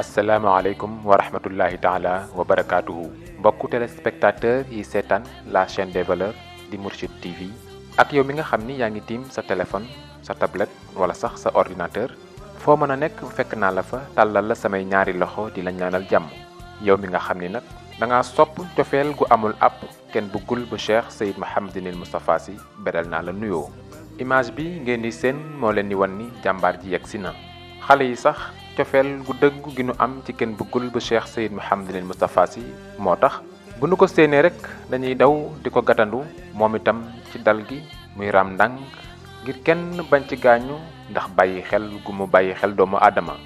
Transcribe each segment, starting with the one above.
asalaamaaleykum wa rahmatullahi taala wa barakaatuhu mbokku téléspectateur yi seetaan la chaîne des valeurs di Mourchid TV ak yow mi nga xam ni yaa ngi tiim sa téléphone sa tablette wala sax sa ordinateur foo mën a nekk fekk naa la fa tàllal la samay ñaari loxo di la ñaanal jàmm yow mi nga xam ni nag da ngaa sopp cofeel gu amul àpp kenn bëggul ba Cheikh Seyd Mouhamadinil Moustapha Sy beral naa la nuyoo image bi ngeen di seen moo leen di wan ni jàmbaar ji yegg si na xale yi sax cofeel gu dëgg gi nu am ci kenn bëggul ba Cheikh Seyd Mouhamadinil Moustapha Sy moo tax bu nu ko séenee rek dañuy daw di ko gatandu moom itam ci dal gi muy raam ndànk ngir kenn bañ ci gaañu ndax bàyyi xel gu mu bàyyi xel doomu aadama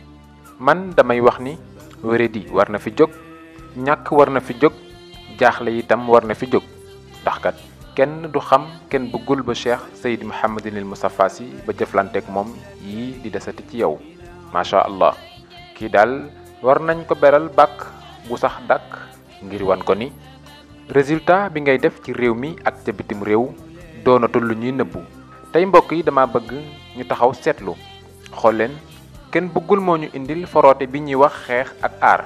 man damay wax ni wéredi war na fi jóg ñàkk war na fi jóg jaaxle itam war na fi jóg ndax kat kenn du xam kenn bëggul ba Cheikh Seyd Mouhamadinil Moustapha Sy ba jëflanteek moom yii di desati ci yow macha allah kii daal war nañ ko beral bàkk bu sax dàkk ngir wan ko ni résultat bi ngay def ci réew mi ak ca bitim réew doonatul lu ñuy nëbbu tey mbokk yi dama bëgg ñu taxaw seetlu xool leen kenn bëggul moo ñu indil foroote bi ñuy wax xeex ak aar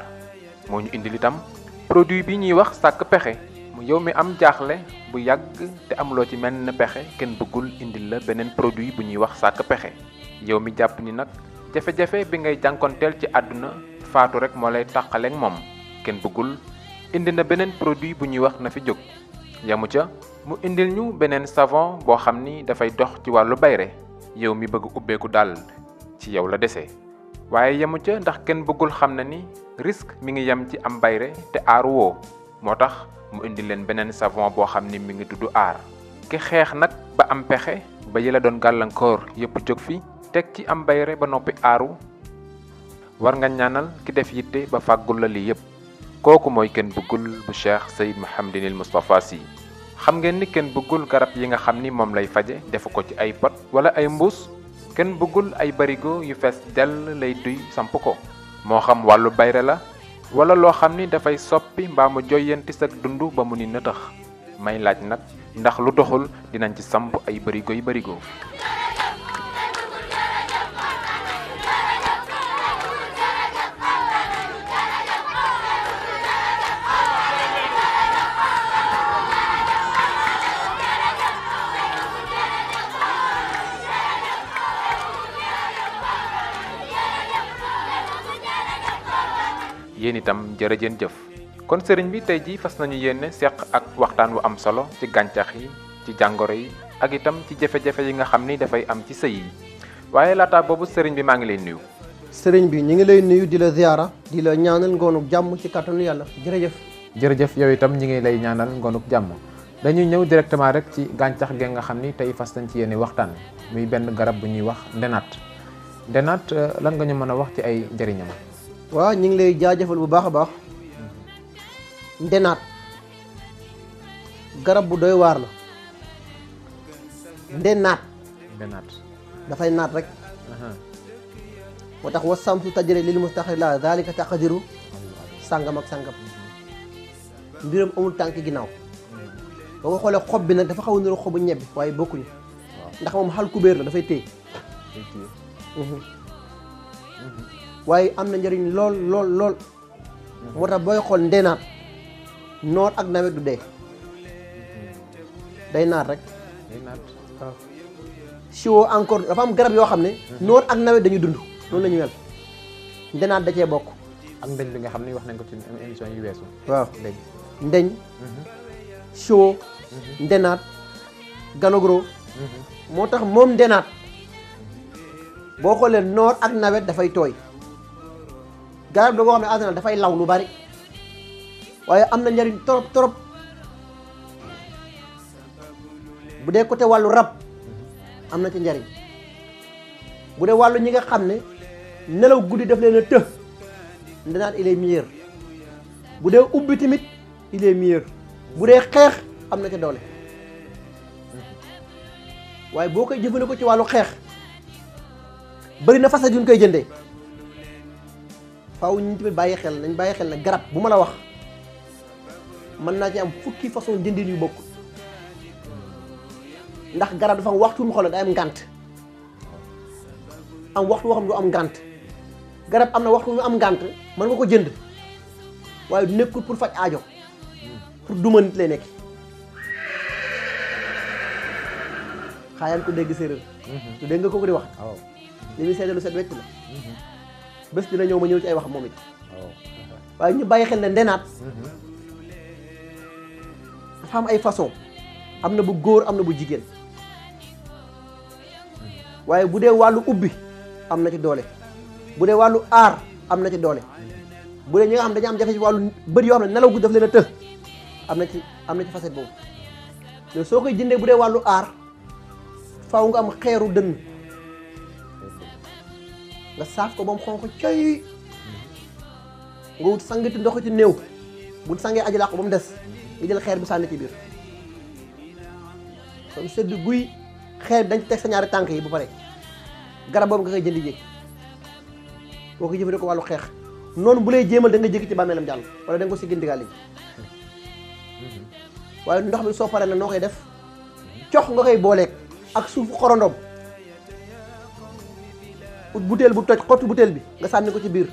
moo ñu indil itam produit bi ñuy wax sàkk pexe mu yow mi am jaaxle bu yàgg te amuloo ci menn pexe kenn bëggul indil la beneen produit bu ñuy wax sàkk pexe yow mi jàpp ni nag jafe-jafe bi ngay jànkonteel ci àdduna faatu rek moo lay tàqaleeg moom kenn bëggul indi na beneen produit bu ñuy wax na fi jóg yamu ca mu indil ñu beneen savon boo xam ni dafay dox ci wàllu bayre yow mi bëgg ubbeeku daal ci yow la dese waaye yamu ca ndax kenn bëggul xam na ni risque mi ngi yem ci am bayre te aaru woo moo tax mu indi leen beneen savon boo xam ni mi ngi tudd aar ki xeex nag ba am pexe ba yi la doon gàllankoor yépp jóg fi teg ci am bayre ba noppi aaru war nga ñaanal ki def yitte ba fàggul la lii yépp kooku mooy kenn bëggul bu Cheikh Seyd Mouhamadinil Moustapha Sy xam ngeen ni kenn bëggul garab yi nga xam ni moom lay faje defu ko ci ay pot wala ay mbuus kenn bëggul ay barigo yu fees dell lay duy samp ko moo xam wàllu bayre la wala loo xam ni dafay soppi mbaa mu joyanti sa dund ba mu ni nëtëx may laaj nag ndax lu doxul dinañ ci samp ay barigo yu barigo yéen itam jërëjeen jëf kon sëriñ bi tey jii fas nañu yéene seq ak waxtaan wu am solo ci gàncax yi ci jàngoro yi ak itam ci jafe-jafe yi nga xam ni dafay am ci sëy yi waaye laata boobu sëriñ bi maa ngi lay nuyu. sëriñ bi ñu ngi lay nuyu di la ziyaara di la ñaanal ngoonuk jàmm ci kàttanu yàlla jërëjëf. jërëjëf yow itam ñi ngi lay ñaanal ngoonuk jàmm dañuy ñëw directement rek ci gàncax gi nga xam ni tey fas nañ ci yéene waxtaan muy benn garab bu ñuy wax ndenaat lan nga ñu mën a wax ci ay njëriñam. waaw ñu ngi lay jaajëfal bu baax a baax ndenaat garab bu doy waar la ndenaat dafay naat rek moo tax wasamsu tajri lil mustaqir la zalika taqdiru sàngam ak sàngam mbiram amul tànk ginnaaw boo ko xoolee xob bi nag dafa xaw a niru xobu ñebbi waaye bokkuñu ndax moom xal kubéer la dafay téye waaye am na njëriñ lool lool lool moo tax booy xool ndenaat noor ak nawet du dee day naat rek waaw siwo encore dafa am garab yoo xam ne noor ak nawet dañuy dund noonu la ñu mel ndenaat da cee bokk ak ndeñ bi nga xam ne wax nañ ko ci émission yu weesu waaw ndeñ siwo ndenaat ganogro moo tax moom ndenaat boo xoolee noor ak nawet dafay tooy garab da nga xam ne àddina dafay law lu bari waaye am na njëriñ trop trop bu dee côté wàllu rab am na ci njëriñ bu dee wàllu ñi nga xam ne nelaw guddi daf leen a të ndenaat il est meilleur bu dee ubbi tamit il est meilleur bu dee xeex am na ca doole waaye boo koy jëfandikoo ci wàllu xeex bëri na façon yu ñu koy jëndee faaw ñu tamit bàyyi xel nañ bàyyi xel ne garab bu ma la wax mën naa ci am fukki façon jëndin yu bokk ndax garab dafa am waxtu mu xoolal day am ngànt am waxtu boo xam ne du am ngànt garab am na waxtu mu am ngànt mën nga ko jënd waaye nekkul pour faj aajo pour duma nit lay nekk xaayaan ko dégg séeréer du dégg nga ko di wax li muy seede lu set wecc la bés dina ñëw ma ñëw ci ay wax moom it waaye ñu bàyyi xel ne ndenaat dafa am ay façon am na bu góor am na bu jigéen waaye bu dee wàllu ubbi am na ci doole bu dee wàllu aar am na ci doole bu dee ñi nga xam dañu am jafe ci wàllu bët yoo xam ne nelaw gu daf leen a të am na ci facette boobu mais soo koy jëndee bu dee wàllu aar faaw nga am xeeru dënn nga saaf ko ba mu xonq coy nga wut sangati ndox ci néew bu sangee aji laa ko ba mu des nga jël xeer bi sànni ci biir comme sedd guy xeer bi dañ ci teg sa ñaari tànk yi bu pare garab boobu nga koy jëndi jéeg boo ko jëfandikoo wàllu xeex noonu bu lay jéemal da nga jékki ci bàmmeelam jàll wala da nga ko si gindigaale ji waaye ndox bi soo paree nag noo koy def cox nga koy booleeg ak suufu xorondom ut butéel bu toj xottu butéel bi nga sànni ko ci biir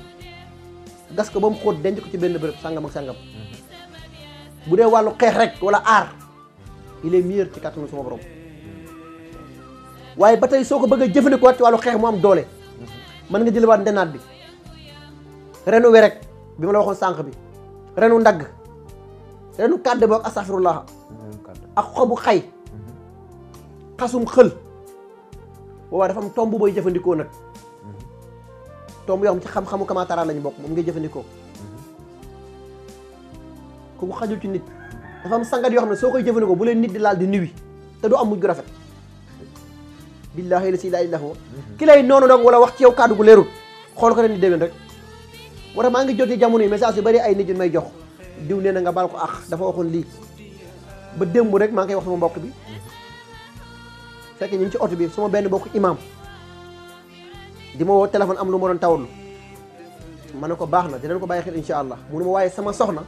gas ko ba mu xóot denc ko ci benn bërëb sàngam ak sàngam bu dee wàllu xeex rek wala aar il est meilleur ci kàttanu sama borom waaye ba tey soo ko bëgg a jëfandikoo ci wàllu xeex mu am doole mën nga jëliwaat ndenaat bi renu werek bi ma la waxoon sànq bi renu ndagg renu kàdd boog astaghfirullah ak xobu xay xasum xël boobaa dafa am tomb booy jëfandikoo nag tomb yoo xam ci xam-xamu kamaatara lañu bokk moom ngay jëfandikoo kooku xajul ci nit dafa am sangat yoo xam ne soo koy jëfandikoo bu leen nit di laal di niwi te du am mujj gu rafet billaahi la si laa ilaaha ki lay noonu nag wala wax ci yow kàddu gu leerul xool ko ren di déwén rek moo tax maa ngi jot ci jamono yi message yu bari ay nit yu may jox diw nee na nga baal ko dafa waxoon lii ba démb rek maa ngi koy wax sama mbokk bi fekk ñu ngi ci oto bi sama benn bokk imam di ma woo téléphone am lu ma doon tawlu ma ne ko baax na dinañ ko bàyyi xel incha allah mu ne ma waaye sama soxna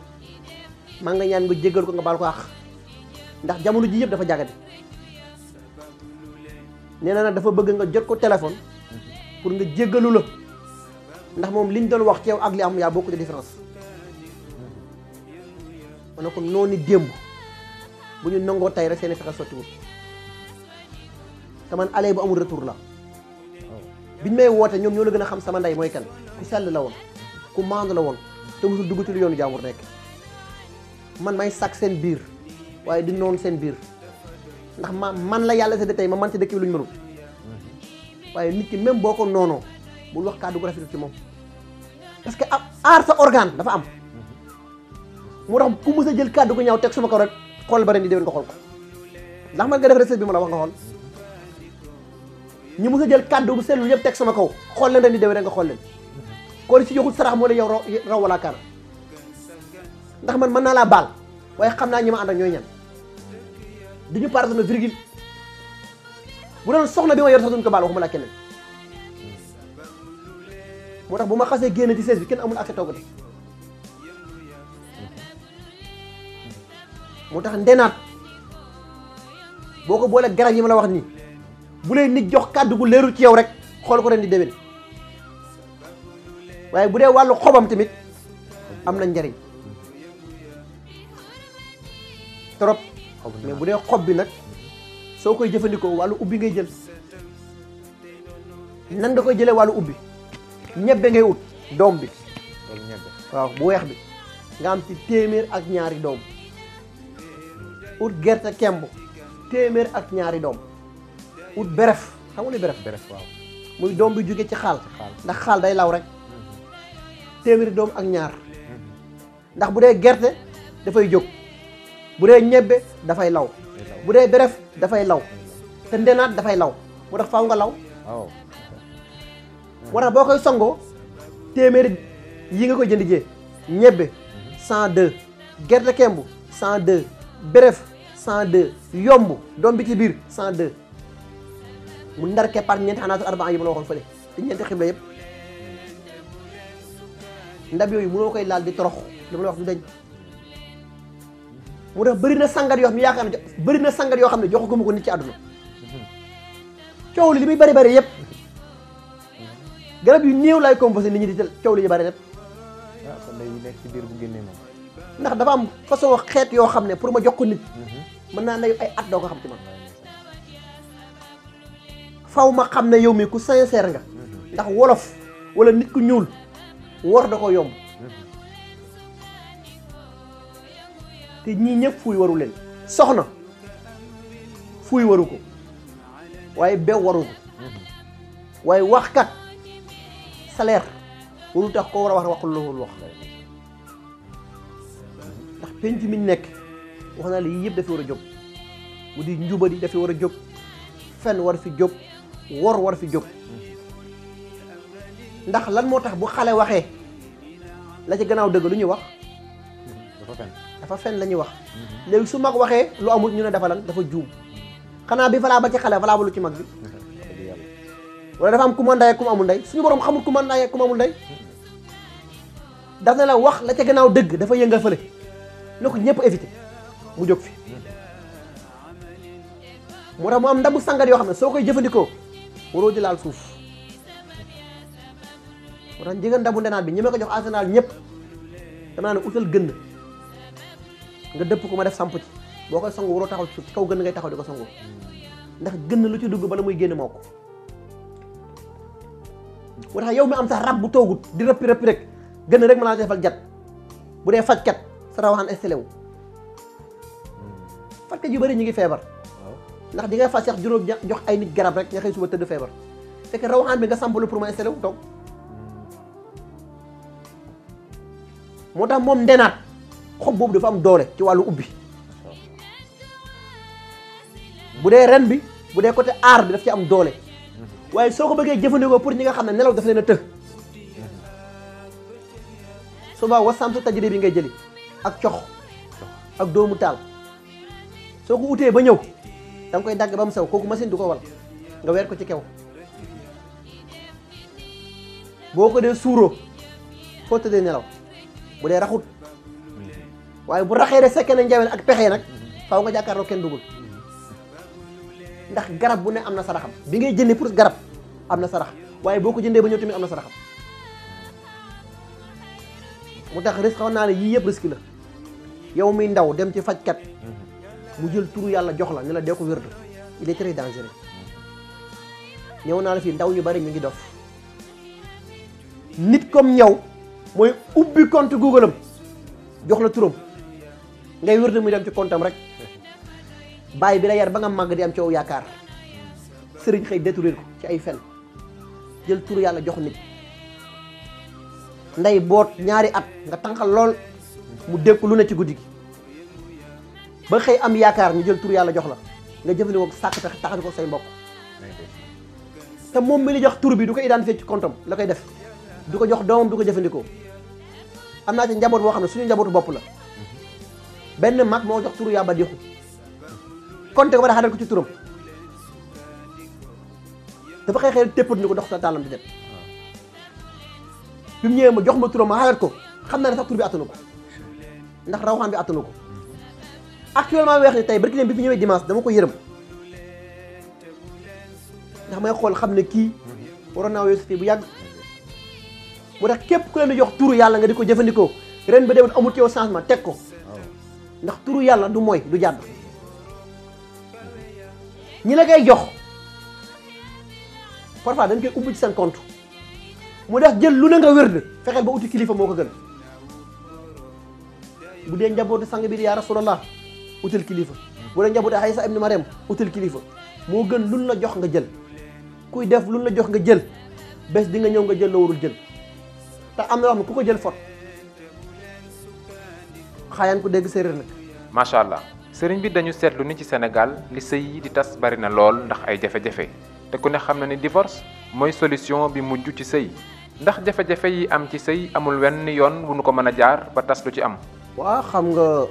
maa nga ñaan nga jéggal ko nga baal ko ndax jamono ji yëpp dafa jagati nee na nag dafa bëgg nga jot ko téléphone pour nga jéggalu la ndax moom liñ doon wax ci yow ak li am yaa beaucoup de différence ma ne ko noonu démb bu ñu nangoo tey rek seen fexe sottiwul te man aller bu amul retour la biñ may woote ñoom ñoo la gën a xam sama ndey mooy kan ku sell la woon ku maandu la woon te musul dugg ci lu yoonu jaamur nekk man may sàkk seen biir waaye di noonu seen biir ndax man la yàlla sédd tey ma man ci dëkk bi lu ñu mënul waaye nit ki même boo ko noonoo bul wax kàddu gu rafetul ci moom parce que aar sa organe dafa am moo tax ku mës a jël kàddu gu ñaaw teg suma kaw rek xool ba ren di déwén nga xool ko ndax man nga def recette bi ma la wax nga xool ñu mës a jël kàddu bu sellul yëpp teg sama kaw xool leen ren di déwén rek nga xool leen kon si joxul sarax moo la yow raw wala kaana ndax man mën naa laa baal waaye xam naa ñi ma ànd ak ñooy ñan duñu pardonné virgule bu doon soxna bi ma yor sax duñ ko baal waxuma la keneen moo tax bu ma xasee génn ci sees bi kenn amul accès toggati moo tax ndenaat boo ko boolee garab yi ma la wax nii bu lay nit jox kàddu gu leerul ci yow rek xool ko ren di déwén waaye bu dee wàllu xobam tamit am na njariñ trop mais bu dee xob bi nag soo koy jëfandikoo wàllu ubbi ngay jël nan nga koy jëlee wàllu ubbi ñebbe ngay ut doom bi waaw bu weex bi nga am ci téeméer ak ñaari doom ut gerte kemb téeméer ak ñaari doom ut beref xam nga ni beref waaw muy doom bi jóge ci xaal ndax xaal day law rek téeméeri doom ak ñaar ndax bu dee gerte dafay jóg bu dee ñebbe dafay law bu dee beref dafay law te ndenaat dafay law moo tax faaw nga law moo tax boo koy songoo téeméeri yi nga koy jënd jee ñebbe 102 gerte kemb 102 beref 102 yomb doom bi ci biir 102 mu ndar keppaat ñeenti xanaatul arbaa yi ma la waxoon fële te ñeenti xibla yëpp ndab yooyu mënoo koy laal di torox li ma la wax du dañ mu tax bëri na sangat yoo xam ne yaakaar na bëri na sangat yoo xam ne joxu ko nit ci àdduna coow li muy bëri bëri yëpp garab yu néew laay composé nit ñi di coow li ñu bari rek. ah kon day nekk ci biir bu génnee moom. ndax dafa am façon xeet yoo xam ne pour ma jox ko nit. mën naa ne ay at doo ko xam ci man. faw ma xam ne yow mi ku sincère nga. ndax wolof wala nit ku ñuul wor da ko yomb. te ñii ñëpp fuuy waru leen. soxna fuuy waru ko waaye bew waru ko waaye waxkat salaire waru tax ko war a wax waxul loolu wax ndax penc mi nekk wax naa la yii yëpp dafa war a jóg mu di njubadi dafa war a jóg fen war fi jóg wor war fi jóg ndax lan moo tax bu xale waxee la ci gannaaw dëgg lu ñuy wax dafa fen la ñuy wax léegi su mag waxee lu amul ñu ne dafa lan dafa juum xanaa bi falaa ba ci xale falaa ba lu ci mag bi wala dafa am ku ma ndey ak ku ma amul ndey suñu borom xamul ku ma ndey ak ku ma amul ndey daf na la wax la ca gannaaw dëgg dafa yëngal fële na ko ñëpp éviter mu jóg fi moo tax mu am ndabu sangat yoo xam ne soo koy jëfandikoo waroo di laal suuf moo tax njëgën ndabu ndenaat bi ñi ma ko jox arsenal ñëpp dama ne utal gën nga dëpp ko ma def samp ci boo koy songu waroo taxaw ci suuf ci kaw gën ngay taxaw di ko songu ndax gën lu ci dugg bala muy génn moo ko moo tax yow mi am sax rab bu toogut di rëppi rëppi rek gën rek mën naa defal jat bu dee fajkat sa rawaxaan installé wu fajkat yu bëri ñu ngi feebar ndax di nga faj sax juróom jox ay nit garab rek nga xëy suba tëdd feebar fekk rawaxaan bi nga sampalu pour ma installé wu toog moo tax moom ndenaat xob boobu dafa am doole ci wàllu ubbi bu dee ren bi bu dee côté aar bi daf ci am doole waaye soo ko bëggee jëfandikoo pour ñi nga xam ne nelaw dafa leen a të suba wasam su tajri bi ngay jëli ak cox ak doomu taal soo ko utee ba ñëw da nga koy dagg ba mu sew kooku machine du ko wal nga weer ko ci kew boo ko dee suuroo foo tëddee nelaw bu dee raxut waaye bu raxee rek sekkee na njaween ak pexe nag faaw nga jàkkaarloo kenn dugul ndax garab bu ne am na saraxam bi ngay jëndee pour garab am na sarax waaye boo ko jëndee ba ñëw tamit am na saraxam mu tax risque xaw naa ne yii yëpp risque la yow muy ndaw dem ci fajkat mu jël turu yàlla jox la ne la dee ko wérdu il est très dangereux ñëw naa la fii ndaw ñu bari ñu ngi dof nit comme ñëw mooy ubbi compte Google am jox la turam ngay wérdu muy dem ci compte am rek bàyyi bi la yar ba nga màgg di am coow yaakaar sëriñ xëy détruire ko ci ay fen jël turu yàlla jox nit nday boot ñaari at nga tànqal lool mu dékk lu ne ci guddi gi ba xëy am yaakaar ñu jël turu yàlla jox la nga jëfandikoo ko sàkk tax taxati ko say mbokk te moom mi li jox tur bi du ko identifier ci compte am la koy def du ko jox doomam du ko jëfandikoo am naa ci njaboot boo xam ne suñu njabootu bopp la benn mag moo jox turu yàlla dixu konte ko ba daxatal ko ci turam dafa xëy xëy téppat ni ko dox sa tàllam di dem bi mu ñëwee ma jox ma turam ma xalat ko xam naa ne sax tur bi attanu ko ndax rawxaan bi attanu ko actuellement weex ni tey barki bi fi ñëwee dimanche dama ko yërëm ndax may xool xam ne kii waroon naa weesu fii bu yàgg moo tax képp ku leen di jox turu yàlla nga di ko jëfandikoo ren ba déwén amul ci yow changement teg ko ndax turu yàlla du mooy du jàdd ñi la koy jox parfois dañ koy ubbi ci seen compte mu def jël lu ne nga wérd fexeel ba uti kilifa moo ko gën bu dee njabootu sang bi di yaa rasulallah utal kilifa bu dee njabootu Aysa ibn Mariam utal kilifa moo gën luñ la jox nga jël kuy def luñ la jox nga jël bés di nga ñëw nga jël la warul jël te am na wax ne ku ko jël fot xaayaan ko dégg séeréer nag macha allah sëriñ bi dañu seetlu ni ci Sénégal li sëy yi di tas bari na lool ndax ay jafe-jafe te ku ne xam na ni divorce mooy solution bi mujj ci sëy ndax jafe-jafe yi am ci sëy amul wenn yoon wu nu ko mën a jaar ba tas du ci am. waa xam nga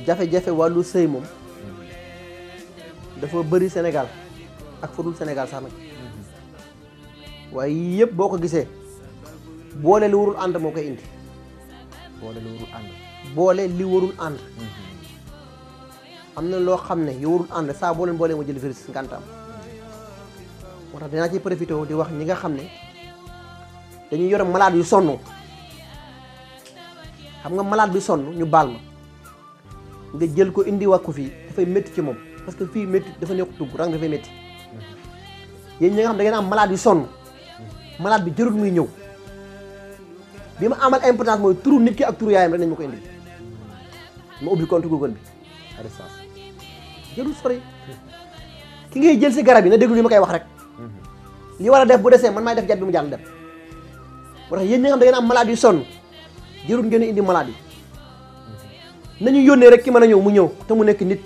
jafe-jafe wàllu sëy moom dafa bëri Sénégal ak fudul Sénégal sax nag waaye yii yëpp boo ko gisee boole li warul ànd moo koy indi. boole li warul ànd. boole li warul ànd. am na loo xam ne yu warul ànd saa boo leen boolee ma jël virus ngantaam moo tax dinaa ci profité di wax ñi nga xam ne dañuy yore malade yu sonn xam nga malade bi sonn ñu baal ma nga jël ko indi wàkku fii dafay métti ci moom parce que fii métti dafa nekk tugg rang dafay métti yéen ñi nga xam da ngeen am malade yu sonn malade bi jërul muy ñëw bi ma amal importance mooy turu nit ki ak turu yaayam rek nañ ma ko indi ma ubbi compte Google bi à distance jërul sori ki ngay jël si garab yi na déglu li ma koy wax rek li war a def bu desee man maay def jat bi mu jàll dem moo tax yéen ñi nga xam da ngeen am malade yu sonn jërul ngeen indi malade yi nañu yónnee rek ki mën a ñëw mu ñëw te mu nekk nit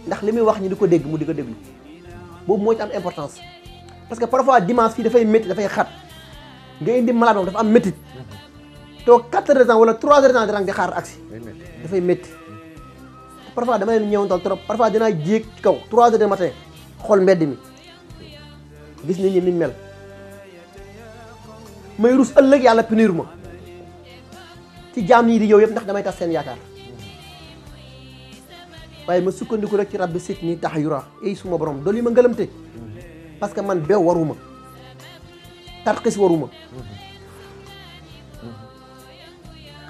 ndax li muy wax ñi di ko dégg mu di ko déglu boobu moo ci am importance parce que parfois dimanche fii dafay métti dafay xat nga indi malade moom dafa am métti toog 4 heures de temps wala 3 heures de temps di rang di xaar agsi dafay métti parfois dama leen ñëwantal trop parfois dinaa jéeg ci kaw 3 heures du matin xool mbedd mi gis nit ñi ni mel may rus ëllëg yàlla punir ma ci jaam ñi di yow yëpp ndax damay tas seen yaakaar waaye ma sukkandiku rek ci rabbi sit nii tax yura ay suma borom doolu yi ma ngëlamte parce que man beew waruma tarxis waruma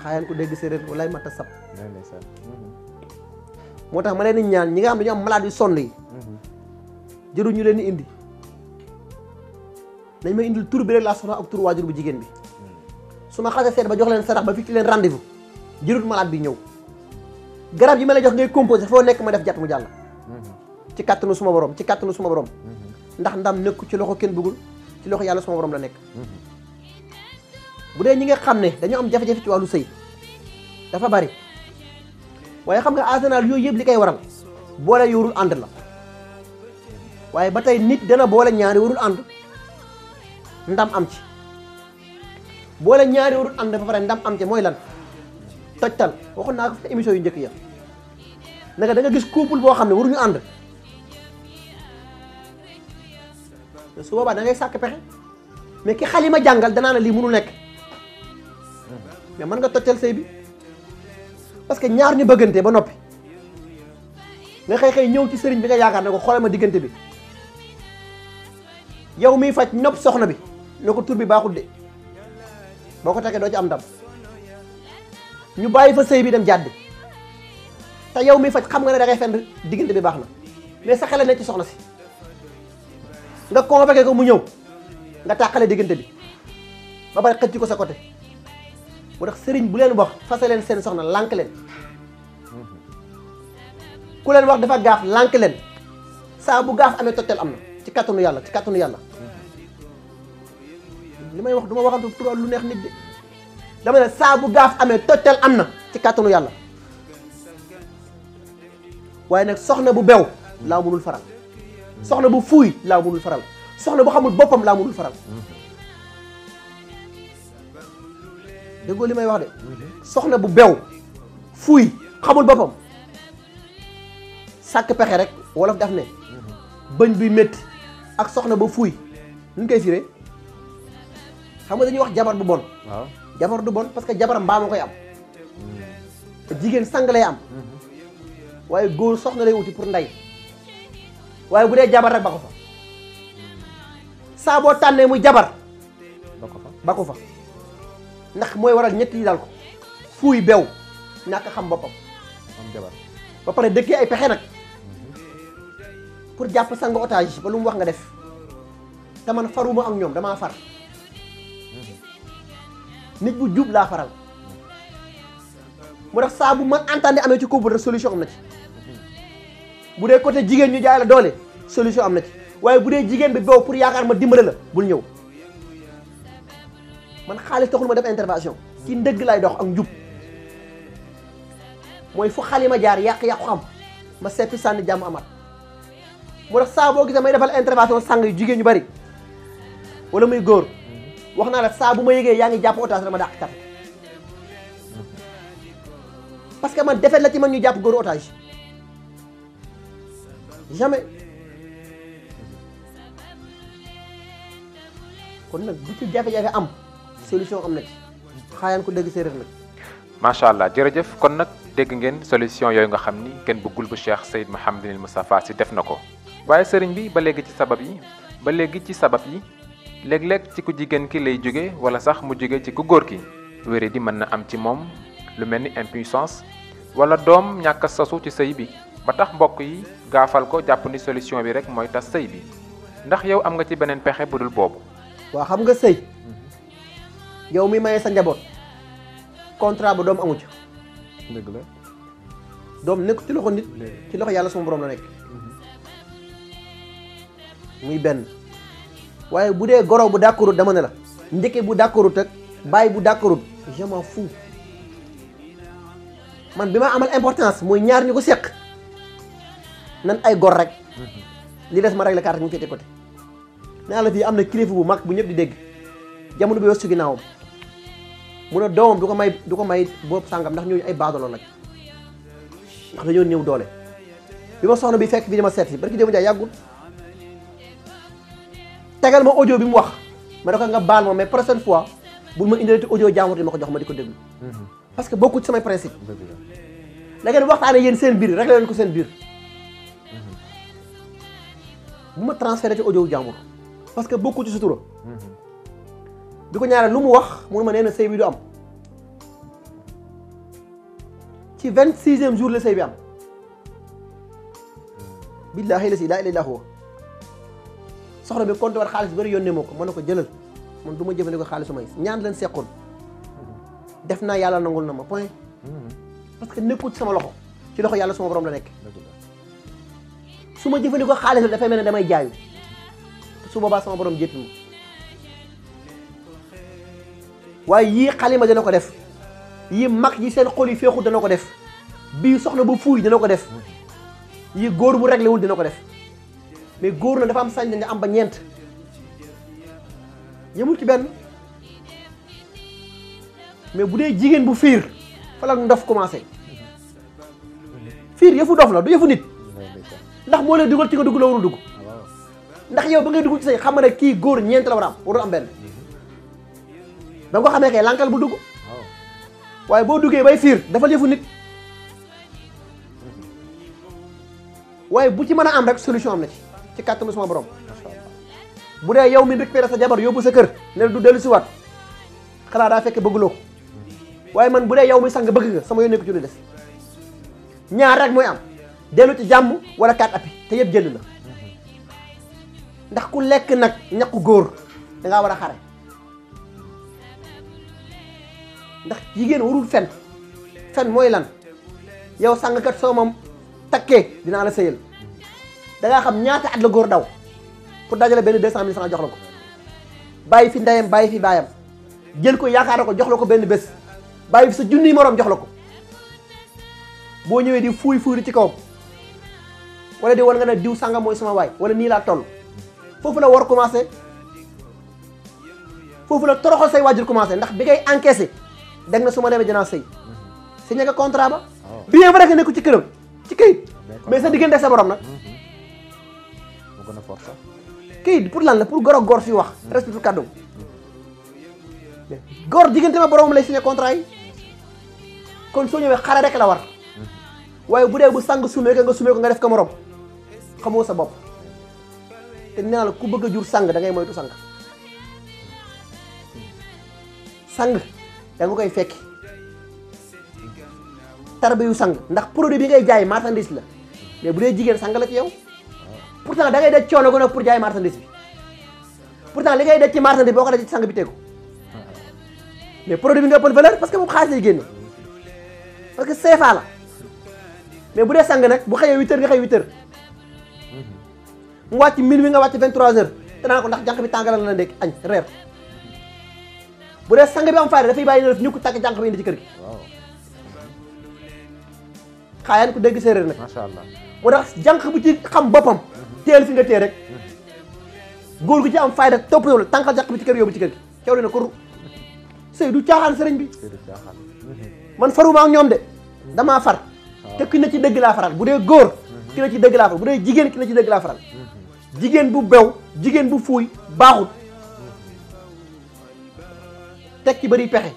xaayaan ko dégg séeréer walaay mata sab moo tax ma leen di ñaan ñi nga xam ne dañu am malade yu sonn yi jëru ñu leen di indi nañ ma indil tur bi rek laa soxla ak tur waajur bu jigéen bi su ma xasee seet ba jox leen sarax ba fixé leen rendez-vous jërut malade bi ñëw garab yi ma lay jox ngay composé foo nekk ma def jat mu jàll ci kàttanu suma borom ci kàttanu suma borom ndax ndam nekku ci loxo kenn bëggul ci loxo yàlla suma borom la nekk bu dee ñi nga xam ne dañoo am jafe-jafe ci wàllu sëy dafa bari waaye xam nga arsenal yooyu yëpp li koy waral boole yorul ànd la waaye ba tey nit dana boole ñaari warul ànd ndam am ci boole ñaari warul ànd ba pare ndam am ci mooy lan tojtal waxoon naa ko fi émission yu njëkk ya naka da nga gis couple boo xam ne waruñu ànd su boobaa da ngay sàkk pexe mais ki xalima jàngal danaa ne lii mënul nekk mais mën nga tojtal sëy bi parce que ñaar ñu bëggante ba noppi nga xëy ñëw ci sëriñ bi nga yaakaar ne ko xoolal ma diggante bi yow miy faj nopp soxna bi ne ko tur bi baaxul de boo ko tekkee doo ci am ndam ñu bàyyi fa sëy bi dem jàdd te yow miy faj xam nga ne da ngay fenn diggante bi baax na mais sa xel ne ci soxna si nga convoqué ko mu ñëw nga tàqale diggante bi ba bari xëcc ko sa côté moo tax sëriñ bu leen wax fase leen seen soxna lànk leen ku leen wax dafa gaaf lànk leen saa bu gaaf amee tottel am na ci kattanu yàlla ci kattanu yàlla li may wax du ma waxantu pour lu neex nit de dama ne saa bu gaaf amee tottel am na ci kattanu yàlla waaye nag soxna bu bew laa mënul faral soxna bu fuuy laa mënul faral soxna bu xamul boppam laa mënul faral déggoo li may wax de soxna bu bew fuuy xamul boppam sàkk pexe rek wolof daf ne bëñ bi métti ak soxna ba fuuy nu ñu koy firee xam nga dañuy wax jabar bu bon waaw jabar du bon parce que jabar mbaam a koy am jigéen sang lay am waaye góor soxna lay wuti pour ndey waaye bu dee jabar rek ba ko fa saa boo tànnee muy jabar ba ko fa ndax mooy waral ñett yi daal ko fuuy bew ñàkk xam boppam am jabar ba pare dëkkee ay pexe nag pour jàpp sang otage ba lu mu wax nga def te man faruma ak ñoom damaa far nit bu jub laa faral mu tax saa bu man entendre amee ci couple rek solution am na ci bu dee côté jigéen ñu jaay la doole solution am na ci waaye bu dee jigéen bi bew pour yaakaar ma dimbale la bul ñëw man xaalis taxul ma def intervention ci ndëgg lay dox ak njub mooy fu xalima jaar yàq-yàqu xam ma seppi sànni jàmm amat moo tax saa boo gisee may defal intervention sang yu jigéen ñu bari wala muy góor wax naa la saa bu ma yëgee yaa ngi jàpp otage dama dàq kat parce que man defet la ci man ñu jàpp góor otage jamais kon nag bu ci jafe-jafe am solution am na ci xaayaan ko dégg séeréer nag macha allah jërëjëf kon nag dégg ngeen solution yooyu nga xam ni kenn bëggul bu Cheikh Seyd Mouhamadinil Moustapha Sy def na ko waaye sëriñ bi ba léegi ci sabab yi léeg-léeg ci ku jigéen ki lay jóge wala sax mu jóge ci ku góor ki wéré di mën na am ci moom lu mel ni impuissance wala doom ñàkk a sasu ci sëy bi ba tax mbokk yi gaafal ko jàpp ni solution bi rek mooy tas sëy bi ndax yow am nga ci beneen pexe bu dul boobu. waa xam nga sëy yow mi maye sa njaboot contrat ba doom amu ci. dëgg la. doom nekk ci loxo nit ci loxo yàlla sama borom la nekk muy benn waaye bu dee goro bu d'accordut dama ne la njëkke bu d'accordut ak bàyyi bu d'accordut je m'en fous man bi ma amal importance mooy ñaar ñu ko seq nan ay gor rek li des ma régler carte ñu féete côté naa la fii am na kilifa bu mag bu ñëpp di dégg jamono bi weesu ginnaawam mu ne doomam du ko may boobu sàngam ndax ñooñu ay baadolo lañ ndax dañoo ñëw doole bi ma soxna bi fekk bi dama seet si barki démb jaay yàggul tegal ma audio bi mu wax ma ne ko nga baal ma mais prochaine fois bul ma indilati audio jaamur di ma ko jox ma di ko déglu parce que bokkul ci samay principe da ngeen waxtaane yéen seen biir réglé leen ko seen biir bu ma transféré ci audio jaamur parce que bokkul ci sutura bi ko ñaareel lu mu wax mun ma nee na sëy bi du am ci 26e jour la sëy bi am billaahi la si laa ilaaha illa huwa soxna bi compte war xaalis bari yónnee moo ko mën na ko jëlal man du ma jëfandikoo xaalisu may ñaan leen seqoon def naa yàlla nangul na ma point parce que nekkul ci sama loxo ci loxo yàlla sama borom la nekk su ma jëfandikoo xaalis la dafay mel ne damay jaayu su boobaa sama borom jéppi ma waaye yii xalima dana ko def yii mag yi seen xol yi féexul dana ko def bii soxna bu fuuy dana ko def yii góor bu réglé wul dina ko def mais góor na dafa am sañ nga am ba ñeent yemul ci benn mais bu dee jigéen bu fiir fa la ndof commencé fiir yëfu dof la du yëfu nit ndax moo lay dugal ci nga dugg la warul dugg ndax yow ba ngay dugg ci say xam nga ne kii góor ñeent la war a am warul am benn da nga ko xamee kay lankal bu dugg waaye boo duggee bay fiir dafa yëfu nit waaye bu ci mën a am rek solution am na ci kàttanu sama borom bu dee yow mi récupéré sa jabar yóbbu sa kër ne du dellu si waat xanaa daa fekk bëgguloo ko waaye man bu dee yow mi sang bëgg nga sama yoon nekku ci lu des ñaar rek mooy am dellu ci jàmm wala kaat appi te yëpp jënd la ndax ku lekk nag ñaqu góor dangaa war a xare ndax jigéen warul fen mooy lan yow sangkat soo moom takkee dinaa la sëyal dangaa xam ñaata at la góor daw pour dajale benn 200 000 francs jox la ko bàyyi fi ndeyam bàyyi fi baayam jël ko yaakaar ko jox la ko benn bés bàyyi fi sa junniy moroom jox la ko boo ñëwee di fuuy di ci kawam wala di wala nga ne diw sàngam mooy sama waay wala nii laa toll foofu la war commencé foofu la toroxal say waajur commencé ndax bi ngay encaissé dégg na su ma demee dinaa sëy signé nga contrat ba bien vrai que nekku ci këram ci këyit mais sa diggante sa borom nag këyit pour lan la pour gor góor fi wax respecté kàddu góor diggante ma borom lay signé contrat yi kon soo ñëwee xare rek la war waaye bu dee bu sang sumee ko nga def ko morom xamoo sa bopp te nee naa la ku bëgg a jur sang da ngay moytu sang da nga koy fekki tarbe yu sang ndax produit bi ngay jaay marchandise la mais bu dee jigéen sang la ci yow pourtant da ngay daj coono gën a pour jaay marchandise bi pourtant li ngay daj ci marchandise boo ko daj ci sang bi tegu mais produit bi nga ëppoon valeur parce que moom xaalis lay génne parce que CFA la mais bu dee sang nag bu xëyee 8 heures nga xëy 8 heures mu wàcc minuit nga wàcc 23 heures te naa ko ndax jànq bi tàngalal la ndekki añ reer bu dee sang bi am fayda dafay bàyyi na def ñu ko tàkk jànq bi indi ci kër gi xaayaan ku dégg séeréer nag macha allah moo tax jànq bu ci xam boppam teel fi nga tee rek góor gu ci am fayda topp yow la tànqal jànq bi ci kër yóbbu ci kër gi caw dina ko sëy du caaxaan sëriñ bi man faruma ak ñoom de damaa far te ki na ci dëgg laa faral bu dee góor ki na ci dëgg laa faral bu dee jigéen ki na ci dëgg laa faral jigéen bu bew jigéen bu fuuy baaxut teg ci bëri pexe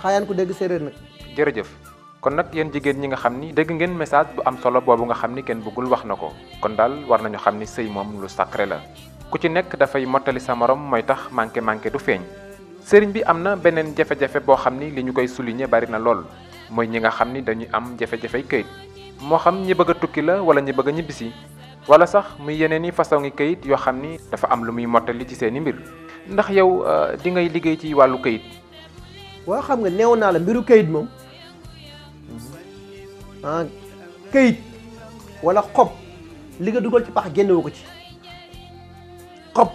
xaayaan ku dégg séeréer nag jërëjëf kon nag yéen jigéen ñi nga xam ni dégg ngeen message bu am solo boobu nga xam ni kenn bëggul wax na ko kon daal war nañu xam ni sëy moom lu sacré la ku ci nekk dafay mottali sa morom mooy tax manqué du feeñ sëriñ bi am na beneen jafe-jafe boo xam ni li ñu koy souligner bari na lool mooy ñi nga xam ni dañuy am jafe-jafey këyit moo xam ñi bëgg a tukki la wala ñi bëgg a ñibbisi wala sax muy yeneen i façon ngi këyit yoo xam ni dafa am lu muy mottali ci seeni mbir ndax yow di ngay liggéey ci wàllu këyit. waaw xam nga neewoon naa la mbiru këyit moom këyit wala xob li nga dugal ci pax génnewu ko ci xob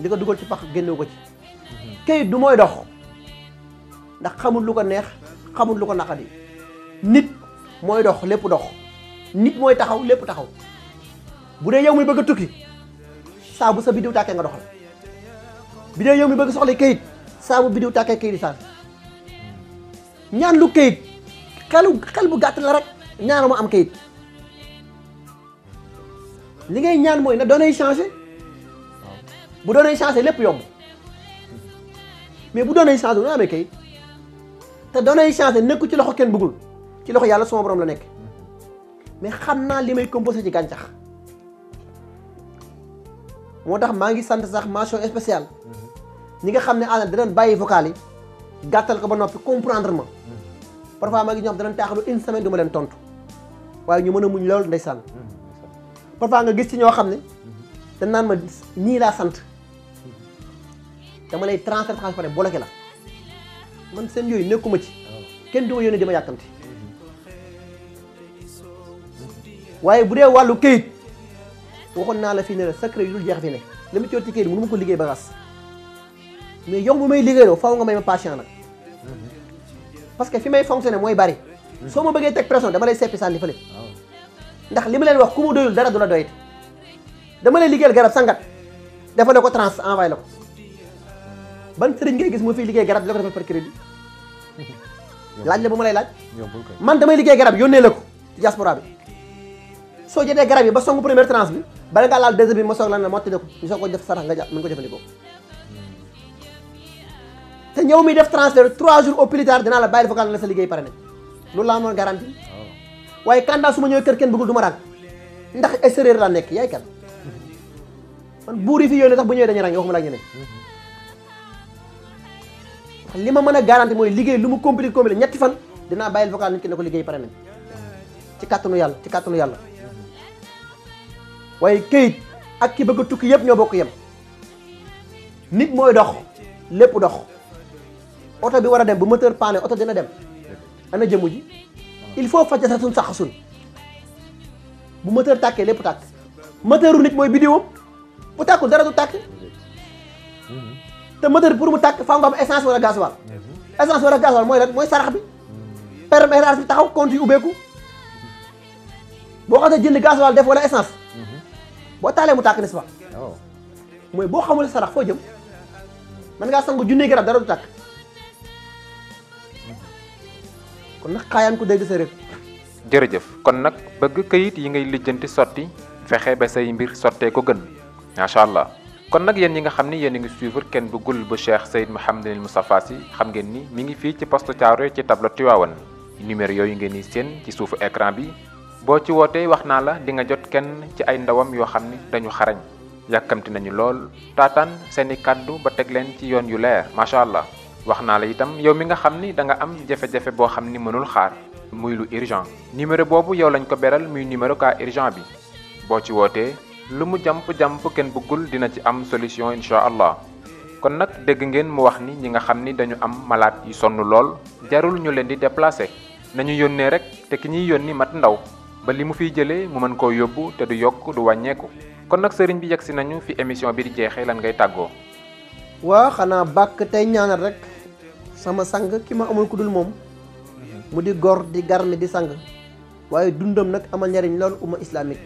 li nga dugal ci pax génnewu ko ci këyit du mooy dox ndax xamul lu ko neex xamul lu ko naqadi nit mooy dox lépp dox nit mooy taxaw lépp taxaw bu dee yow mi bëgg a tukki saa bu sa biddiw tàkkee nga doxal bu dee yow mi bëgg soxla këyit saa bu biddiw tàkkee këyit saan ñaan lu këyit xel bu gàtt la rek ñaanuma am këyit li ngay ñaan mooy na doonay changé bu doonay changé lépp yomb mais bu doonay changé na amee këyit te doonay changé nekku ci loxo kenn bëggul ci loxo yàlla sama borom la nekk mais xam naa li may composé ci gàncax moo tax maa ngi sant sax mention spéciale ñi nga xam ne àll danañ bàyyi vocal yi gàttal ko ba noppi comprendre ma parfois maa ngi ñoo xam danañ taaxalu une semaine du ma leen tontu waaye ñu mën a muñ loolu ndeysaan parfois nga gis ci ñoo xam ne dañ naan ma ñii laa sant dama lay transféré bloqué la man seen yooyu nekkuma ci kenn du ma yónnee dama yàkkamti waaye bu dee wàllu këyit waxoon naa la fii ne la secret yu dul jeex fi ne li ma coor ci këyit mënu ma ko liggéey bagaas mais yow mu may liggéeyloo faw nga may ma patient nag parce que fi may fonctionné mooy bari soo ma bëggee teg pression dama lay seppi sànni fële ndax li ma leen wax ku mu doyul dara du la doyit dama lay liggéeyal garab sangat dafa la ko trans envoyé la ko ban sëriñ ngay gis mu fiy liggéey garab di la ko defal par crédit laaj la bu ma lay laaj man damay liggéey garab yónnee la ko ci diaspora bi soo jotee garab yi ba songu première tranche bi bala ngaa laal deuxième bi ma soog la ne motti ko ñu soog ko def sarax nga jàpp mën ko jëfandikoo te ñëw mi def transfert 3 jours au plus tard dinaa la bàyyi vocal na sa liggéey pare nañ loolu laa amoon garantie waaye kandaa su ma ñëwee kër kenn bëggul du ma rang ndax extérieur laa nekk yaay kan man buur yi fi yónnee sax bu ñëwee dañuy rang waxuma la ak ñeneen li ma mën a garantie mooy liggéey lu mu compliqué ñetti fan dinaa bàyyil vocal nit ki ne ko liggéey pare nañ ci kàttanu yàlla waaye këyit ak ki bëgg a tukki yëpp ñoo bokk yem nit mooy dox lépp dox oto bi war a dem bu moteur paane oto dina dem ana jëmu ji il faut fajja sa suñ sax sun bu moteur tàkkee lépp tàkk moteuru nit mooy bidéo bu tàkkul dara du tàkk te moteur pour mu tàkk faaw nga am essence wala gasoil essence wala gasoil mooy lan mooy sarax bi permétrage bi taxaw compte yi ubbeeku boo xam ne jënd gasoil def wala essence boo taalee mu tàkk n'est-ce pas mooy boo xamul sarax foo jëm man ngaa sangu junni garab dara du tàkk kon nag xaayaan ko dégg sa réew jërëjëf kon nag bëgg këyit yi ngay lijjanti sotti fexe ba say mbir sottee ko gën macha allah kon nag yéen ñi nga xam ni yéen a ngi suivre Ken Bëggul bu Cheikh Seyd Mouhamadul Moustapha Sy xam ngeen ni mi ngi fii ci poste Thiaroye ci tableau Tivaouane numéro yooyu ngeen di seen ci suufu écran bi boo ci wootee wax naa la di nga jot kenn ci ay ndawam yoo xam ni dañu xarañ yàkkamti nañu lool taataan seeni kàddu ba teg leen ci yoon yu leer macha allah wax naa la itam yow mi nga xam ni da nga am jafe-jafe boo xam ni mënul xaar muy lu urgent numéro boobu yow lañ ko beral muy numéro cas urgent bi boo ci wootee lu mu jàmp Ken Bëggul dina ci am solution incha allah kon nag dégg ngeen mu wax ni ñi nga xam ni dañu am malade yu sonn lool jarul ñu leen di déplacer nañu yónnee rek te ki ñuy yónni mat ndaw ba li mu fiy jëlee mu mën koo yóbbu te du yokk du wàññeeku kon nag sëriñ bi yegsi nañu fi émission bi di jeexee lan ngay tàggoo. waa xanaa bàkk tey ñaanal rek sama sang ki ma amul ku dul moom mu di gor di garmi di sang waaye dundam nag amal njariñ lool umma islamique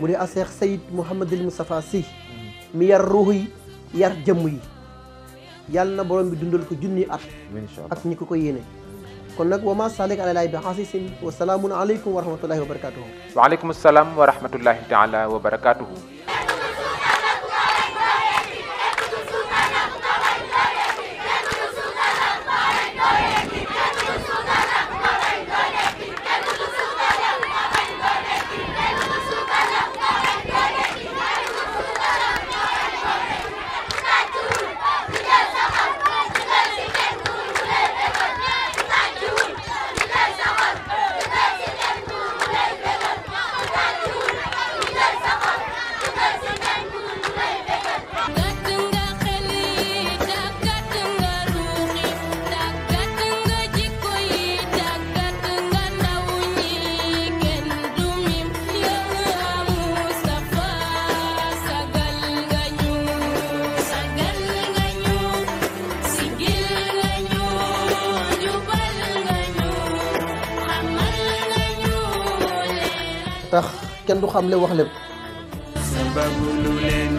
mu di Cheikh Seyd Mouhamadul Moustapha Sy mi yar ruux yi yar jëmm yi yàlla na borom bi dundal ko junni at ak ñi ko yéene kon nag wa ma salik ala lahi bi xasisin wa salaamun aleykum wa rahmatullahi wa barakatuhu wa aleykum salaam wa rahmatullahi taala wa barakatuhu tax kenn du xam le wax lépp sababu lu leen